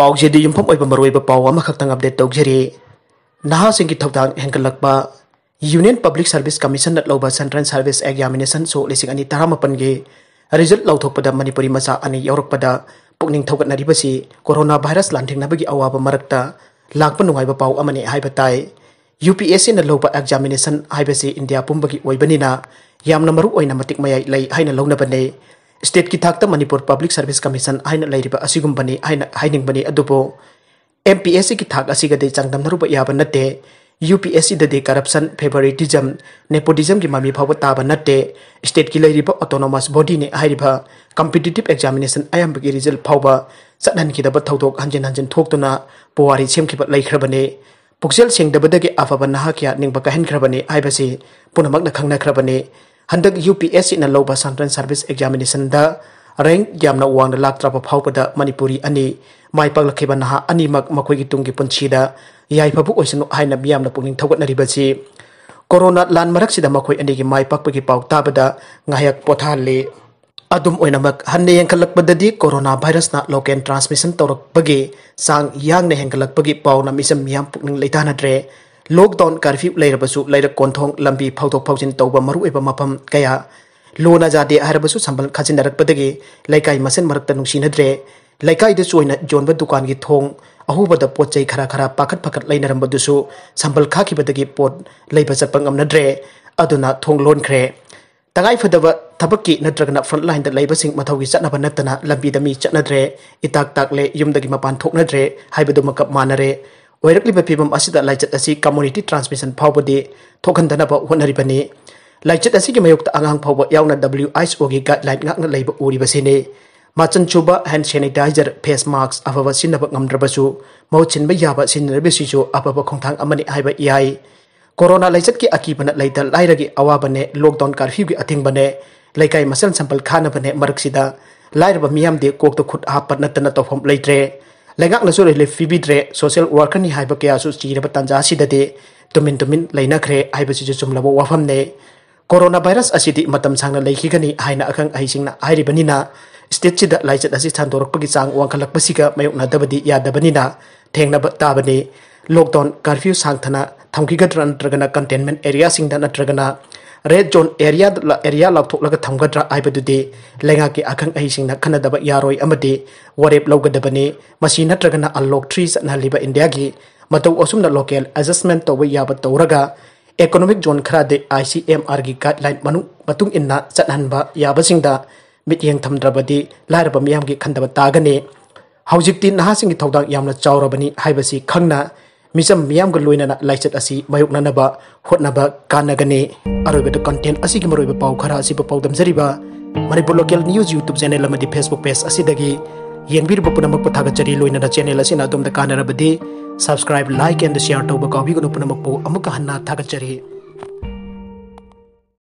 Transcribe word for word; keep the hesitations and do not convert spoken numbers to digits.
ꯄꯥꯎꯆꯦꯗ ꯌꯨꯝꯐꯝ ꯑꯣꯏꯕ ꯃꯔꯨꯑꯣꯏꯕ ꯄꯥꯎ ꯑꯃꯈꯛꯇꯪ update ꯇꯧꯖꯔꯤ꯫ ꯅꯍꯥꯁꯤꯡꯒꯤ ꯊꯧꯗꯥꯡ ꯍꯦꯟꯒꯠꯂꯛꯄ꯫ Union Public Service Commission ꯅ ꯂꯧꯕ Central Service Examination ꯁꯣꯛ ꯂꯤꯁꯤꯡ ꯑꯅꯤ ꯇꯔꯥꯃꯥꯄꯟꯒꯤ result ꯂꯥꯎꯊꯣꯛꯄꯗ ꯃꯅꯤꯄꯨꯔꯤ ꯃꯆꯥ ꯑꯅꯤ ꯌꯥꯎꯔꯛꯄꯗ ꯄꯨꯛꯅꯤꯡ ꯊꯧꯒꯠꯅꯔꯤꯕꯁꯤ corona virus ꯂꯥꯟꯊꯦꯡꯅꯕꯒꯤ ꯑꯋꯥꯕ ꯃꯔꯛꯇ ꯂꯥꯛꯄ ꯅꯨꯡꯉꯥꯏꯕ ꯄꯥꯎ ꯑꯃꯅꯤ ꯍꯥꯏꯕ ꯇꯥꯏ꯫ UPSC ꯅ ꯂꯧꯕ examination ꯍꯥꯏꯕꯁꯤ ꯏꯟꯗꯤꯌꯥ ꯄꯨꯝꯕꯒꯤ ꯑꯣꯏꯕꯅꯤꯅ ꯌꯥꯝꯅ ꯃꯔꯨ ꯑꯣꯏꯅ ꯃꯇꯤꯛ ꯃꯌꯥꯏ ꯂꯩ ꯍꯥꯏꯅ ꯂꯧꯅꯕꯅꯤ꯫ State ꯀꯤ ꯊꯥꯛꯇ ꯃꯅꯤꯄꯨꯔ Public Service Commission ꯍꯥꯏꯅ ꯂꯩꯔꯤꯕ ꯑꯁꯤꯒꯨꯝꯕꯅꯤ ꯍꯥꯏꯅ ꯍꯥꯏꯅꯤꯡꯕꯅꯤ, ꯑꯗꯨꯕꯨ MPSC ꯒꯤ ꯊꯥꯛ ꯑꯁꯤꯒꯗꯤ ꯆꯥꯡꯗꯝꯅꯔꯨꯕ ꯌꯥꯕ ꯅꯠꯇꯦ꯫ UPSC ꯗꯗꯤ corruption, favoritism, nepotism ꯒꯤ ꯃꯃꯤ ꯐꯥꯎꯕ ꯇꯥꯕ ꯅꯠꯇꯦ꯫ State ꯀꯤ ꯂꯩꯔꯤꯕ autonomous body ꯅꯤ ꯍꯥꯏꯔꯤꯕ competitive examination ꯑꯌꯥꯝꯕꯒꯤ result ꯐꯥꯎꯕ ꯆꯠꯍꯟꯈꯤꯗꯕ ꯊꯧꯗꯣꯛ ꯍꯟꯖꯤꯟ ꯍꯟꯖꯤꯟ ꯊꯣꯛꯇꯨꯅ ꯄꯨꯋꯥꯔꯤ ꯁꯦꯝꯈꯤꯕ ꯂꯩꯈ꯭ꯔꯕꯅꯤ꯫ ꯄꯨꯛꯆꯦꯜ ꯁꯦꯡꯗꯕꯗꯒꯤ ꯑꯐꯕ ꯅꯍꯥ ꯀꯌꯥ ꯅꯤꯡꯕ ꯀꯥꯏꯍꯟꯈ꯭ꯔꯕꯅꯤ ꯍꯥꯏꯕꯁꯤ ꯄꯨꯝꯅꯃꯛꯅ ꯈꯪꯅꯈ꯭ꯔꯕꯅꯤ꯫ ꯍꯟꯗꯛ UPSC ꯅ ꯂꯧꯕ Central Service Examination ꯗ rank ꯌꯥꯝꯅ ꯋꯥꯡꯅ ꯂꯥꯛꯇ꯭ꯔꯕ ꯐꯥꯎꯕꯗ ꯃꯅꯤꯄꯨꯔꯤ ꯑꯅꯤ ꯃꯥꯏ ꯄꯥꯛꯂꯛꯈꯤꯕ ꯅꯍꯥ ꯑꯅꯤꯃꯛ ꯃꯈꯣꯏꯒꯤ ꯇꯨꯡꯒꯤ ꯄꯨꯟꯁꯤꯗ ꯌꯥꯏꯐꯕ ꯑꯣꯏꯁꯅꯨ ꯍꯥꯏꯅ ꯃꯤꯌꯥꯝꯅ ꯄꯨꯛꯅꯤꯡ ꯊꯧꯒꯠꯅꯔꯤꯕꯁꯤ꯫ Corona ꯂꯥꯟ ꯃꯔꯛꯁꯤꯗ ꯃꯈꯣꯏ ꯑꯅꯤꯒꯤ ꯃꯥꯏ ꯄꯥꯛꯄꯒꯤ ꯄꯥꯎ ꯇꯥꯕꯗ ꯉꯥꯏꯍꯥꯛ ꯄꯣꯊꯥꯍꯜꯂꯤ꯫ ꯑꯗꯨꯝ ꯑꯣꯏꯅꯃꯛ, ꯍꯟꯅ ꯌꯦꯡꯈꯠꯂꯛꯄꯗꯗꯤ corona virus ꯅ local transmission ꯇꯧꯔꯛꯄꯒꯤ ꯆꯥꯡ ꯌꯥꯡꯅ ꯍꯦꯟꯒꯠꯂꯛꯄꯒꯤ ꯄꯥꯎꯅ ꯃꯤꯆꯝ ꯃꯤꯌꯥꯝ ꯄꯨꯛꯅꯤꯡ ꯂꯩꯇꯥꯅꯗ꯭ꯔꯦ꯫ Lockdown, curfew ꯂꯩꯔꯕꯁꯨ ꯂꯩꯔꯛ ꯀꯣꯟꯊꯣꯡ, ꯂꯝꯕꯤ ꯐꯥꯎꯗꯣꯛ ꯐꯥꯎꯖꯤꯟ ꯇꯧꯕ ꯃꯔꯨꯑꯣꯏꯕ ꯃꯐꯝ ꯀꯌꯥ ꯂꯨꯅ ꯖꯥꯗꯦ ꯍꯥꯏꯔꯕꯁꯨ ꯁꯝꯕꯜ ꯈꯥꯖꯤꯟꯅꯔꯛꯄꯗꯒꯤ ꯂꯩꯀꯥꯏ ꯃꯁꯦꯟ ꯃꯔꯛꯇ ꯅꯨꯡꯁꯤꯅꯗ꯭ꯔꯦ꯫ ꯂꯩꯀꯥꯏꯗ ꯆꯣꯏꯅ ꯌꯣꯟꯕ ꯗꯨꯀꯥꯟꯒꯤ ꯊꯣꯡ ꯑꯍꯨꯕꯗ ꯄꯣꯠ ꯆꯩ ꯈꯔ ꯈꯔ ꯄꯥꯈꯠ ꯄꯥꯈꯠ ꯂꯩꯅꯔꯝꯕꯗꯨꯁꯨ ꯁꯝꯕꯜ ꯈꯥꯈꯤꯕꯗꯒꯤ ꯄꯣꯠ ꯂꯩꯕ ꯆꯠꯄ ꯉꯝꯅꯗ꯭ꯔꯦ꯫ ꯑꯗꯨꯅ ꯊꯣꯡ ꯂꯣꯟꯈ꯭ꯔꯦ꯫ ꯇꯉꯥꯏꯐꯗꯕ ꯊꯕꯛꯀꯤ ꯅꯠꯇ꯭ꯔꯒꯅ front line ꯗ ꯂꯩꯕꯁꯤꯡ ꯃꯊꯧꯒꯤ ꯆꯠꯅꯕ ꯅꯠꯇꯅ ꯂꯝꯕꯤꯗ ꯃꯤ ꯆꯠꯅꯗ꯭ꯔꯦ, ꯏꯇꯥꯛ ꯇꯥꯛꯂꯦ, ꯌꯨꯝꯗꯒꯤ ꯃꯄꯥꯟ ꯊꯣꯛꯅꯗ꯭ꯔꯦ ꯍꯥꯏꯕꯗꯨꯃꯛꯀ ꯃꯥꯟꯅꯔꯦ꯫ ꯑꯣꯏꯔꯛꯂꯤꯕ ꯐꯤꯕꯝ ꯑꯁꯤꯗ ꯂꯥꯏꯆꯠ ꯑꯁꯤ community transmission ꯐꯥꯎꯕꯗꯤ ꯊꯣꯛꯍꯟꯗꯅꯕ ꯍꯣꯠꯅꯔꯤꯕꯅꯤ꯫ ꯂꯥꯏꯆꯠ ꯑꯁꯤꯒꯤ ꯃꯥꯌꯣꯛꯇ ꯑꯉꯥꯡ ꯐꯥꯎꯕ ꯌꯥꯎꯅ WHO ꯒꯤ guideline ꯉꯥꯛꯅ ꯂꯩꯕ ꯎꯔꯤꯕꯁꯤꯅꯤ꯫ ꯃꯆꯟ ꯁꯨꯕ hand sanitizer, face mask ꯑꯐꯕ ꯁꯤꯖꯤꯟꯅꯕ ꯉꯝꯗ꯭ꯔꯕꯁꯨ, ꯃꯍꯨꯠ ꯁꯤꯟꯕ ꯌꯥꯕ ꯁꯤꯖꯤꯟꯅꯔꯤꯕꯁꯤꯁꯨ ꯑꯐꯕ ꯈꯣꯡꯊꯥꯡ ꯑꯃꯅꯤ ꯍꯥꯏꯕ ꯌꯥꯏ꯫ Corona ꯂꯥꯏꯆꯠꯀꯤ ꯑꯀꯤꯕꯅ ꯂꯩꯇ ꯂꯥꯏꯔꯒꯤ ꯑꯋꯥꯕꯅꯦ, lockdown, curfew ꯒꯤ ꯑꯊꯤꯡꯕꯅꯦ, ꯂꯩꯀꯥꯏ ꯃꯁꯦꯜ ꯁꯝꯄꯜ ꯈꯥꯅꯕꯅꯦ ꯃꯔꯛꯁꯤꯗ ꯂꯥꯏꯔꯕ ꯃꯤꯌꯥꯝꯗꯤ ꯀꯣꯛꯇ ꯈꯨꯠ ꯍꯥꯞꯄ ꯅꯠꯇꯅ ꯇꯧꯐꯝ ꯂꯩꯇ꯭ꯔꯦ꯫ ꯂꯩꯉꯥꯛꯅꯁꯨ relief ꯄꯤꯕꯤꯗ꯭ꯔꯦ꯫ Social worker ꯅꯤ ꯍꯥꯏꯕ ꯀꯌꯥꯁꯨ ꯁꯤꯔꯕ ꯇꯥꯟꯖꯥ ꯑꯁꯤꯗꯗꯤ ꯇꯨꯃꯤꯟ ꯇꯨꯃꯤꯟ ꯂꯩꯅꯈ꯭ꯔꯦ ꯍꯥꯏꯕꯁꯤꯁꯨ ꯆꯨꯝꯂꯕ ꯋꯥꯐꯝꯅꯦ꯫ ꯀꯣꯔꯣꯅꯥ ꯚꯥꯏꯔꯁ ꯑꯁꯤꯗꯤ ꯃꯇꯝ ꯁꯥꯡꯅ ꯂꯩꯈꯤꯒꯅꯤ ꯍꯥꯏꯅ ꯑꯈꯪ ꯑꯍꯩꯁꯤꯡꯅ ꯍꯥꯏꯔꯤꯕꯅꯤꯅ, ꯁ꯭ꯇꯦꯠꯁꯤꯗ ꯂꯥꯏꯆꯠ ꯑꯁꯤ ꯁꯟꯗꯣꯔꯛꯄꯒꯤ ꯆꯥꯡ ꯋꯥꯡꯈꯠꯂꯛꯄꯁꯤꯒ ꯃꯥꯌꯣꯛꯅꯗꯕꯗꯤ ꯌꯥꯗꯕꯅꯤꯅ ꯊꯦꯡꯅꯕ ꯇꯥꯕꯅꯤ꯫ ꯂꯣꯛꯗꯥꯎꯟ ꯀꯔꯐ꯭ꯌꯨ ꯁꯥꯡꯊꯅ ꯊꯝꯈꯤꯒꯗ꯭ꯔꯥ ꯅꯠꯇ꯭ꯔꯒꯅ ꯀꯟꯇꯦꯟꯃꯦꯟ ꯑꯦꯔꯤꯌꯥꯁꯤꯡꯗ ꯅꯠꯇ꯭ꯔꯒꯅ ꯔꯦꯗ ꯖꯣꯟ ꯑꯦꯔꯤꯌꯥ, ꯑꯦꯔꯤꯌꯥ ꯂꯥꯎꯊꯣꯛꯂꯒ ꯊꯝꯒꯗ꯭ꯔꯥ ꯍꯥꯏꯕꯗꯨꯗꯤ ꯂꯩꯉꯥꯛꯀꯤ ꯑꯈꯪ ꯑꯍꯩꯁꯤꯡꯅ ꯈꯟꯅꯗꯕ ꯌꯥꯔꯣꯏ ꯑꯃꯗꯤ ꯋꯥꯔꯦꯞ ꯂꯧꯒꯗꯕꯅꯤ꯫ ꯃꯁꯤ ꯅꯠꯇ꯭ꯔꯒꯅ ꯑꯟꯂꯣꯛ ꯊ꯭ꯔꯤ ꯆꯠꯅꯍꯜꯂꯤꯕ ꯏꯟꯗꯤꯌꯥꯒꯤ ꯃꯇꯧ ꯑꯁꯨꯝꯅ ꯂꯣꯀꯦꯜ ꯑꯦꯗꯖꯁꯃꯦꯟ ꯇꯧꯕ ꯌꯥꯕ ꯇꯧꯔꯒ, ꯏꯀꯣꯅꯣꯃꯤꯛ ꯖꯣꯟ ꯈꯔꯗꯤ ꯑꯥꯏ ꯁꯤ ꯑꯦꯝ ꯑꯥꯔꯒꯤ ꯒꯥꯏꯗꯂꯥꯏꯟ ꯃꯅꯨꯡ, ꯃꯇꯨꯡ ꯏꯟꯅ ꯆꯠꯍꯟꯕ ꯌꯥꯕꯁꯤꯡꯗ ꯃꯤꯠꯌꯦꯡ ꯊꯝꯗ꯭ꯔꯕꯗꯤ ꯂꯥꯏꯔꯕ ꯃꯤꯌꯥꯝꯒꯤ ꯈꯟꯗꯕ ꯇꯥꯒꯅꯤ꯫ ꯍꯧꯖꯤꯛꯇꯤ ꯅꯍꯥꯁꯤꯡꯒꯤ ꯊꯧꯗꯥꯡ ꯌꯥꯝꯅ ꯆꯥꯎꯔꯕꯅꯤ ꯍꯥꯏꯕꯁꯤ ꯈꯪꯅ, ꯃꯤꯆꯝ ꯃꯤꯌꯥꯝꯒ ꯂꯣꯏꯅꯅ ꯂꯥꯏꯆꯠ ꯑꯁꯤ ꯃꯥꯌꯣꯛꯅꯅꯕ ꯍꯣꯠꯅꯕ ꯀꯥꯟꯅꯒꯅꯤ꯫ ꯑꯔꯣꯏꯕꯗ ꯀꯟꯇꯦꯟ ꯑꯁꯤꯒꯤ ꯃꯔꯨꯑꯣꯏꯕ ꯄꯥꯎ ꯈꯔ ꯑꯁꯤꯕꯨ ꯄꯥꯎꯗꯝꯖꯔꯤꯕ Manipur local news YouTube channel ꯑꯃꯗꯤ Facebook ꯄꯦꯖ ꯑꯁꯤꯗꯒꯤ ꯌꯦꯡꯕꯤꯔꯤꯕ ꯄꯨꯝꯅꯃꯛꯄꯨ ꯊꯥꯒꯠꯆꯔꯤ꯫ ꯂꯣꯏꯅꯅ ꯆꯦꯅꯦꯜ ꯑꯁꯤꯅ ꯑꯗꯣꯝꯗ ꯀꯥꯟꯅꯔꯕꯗꯤ subscribe, like and share ꯇꯧꯕ ꯀꯥꯎꯕꯤꯒꯅꯨ꯫ ꯄꯨꯝꯅꯃꯛꯄꯨ ꯑꯃꯨꯛꯀ ꯍꯟꯅ ꯊꯥꯒꯠꯆꯔꯤ꯫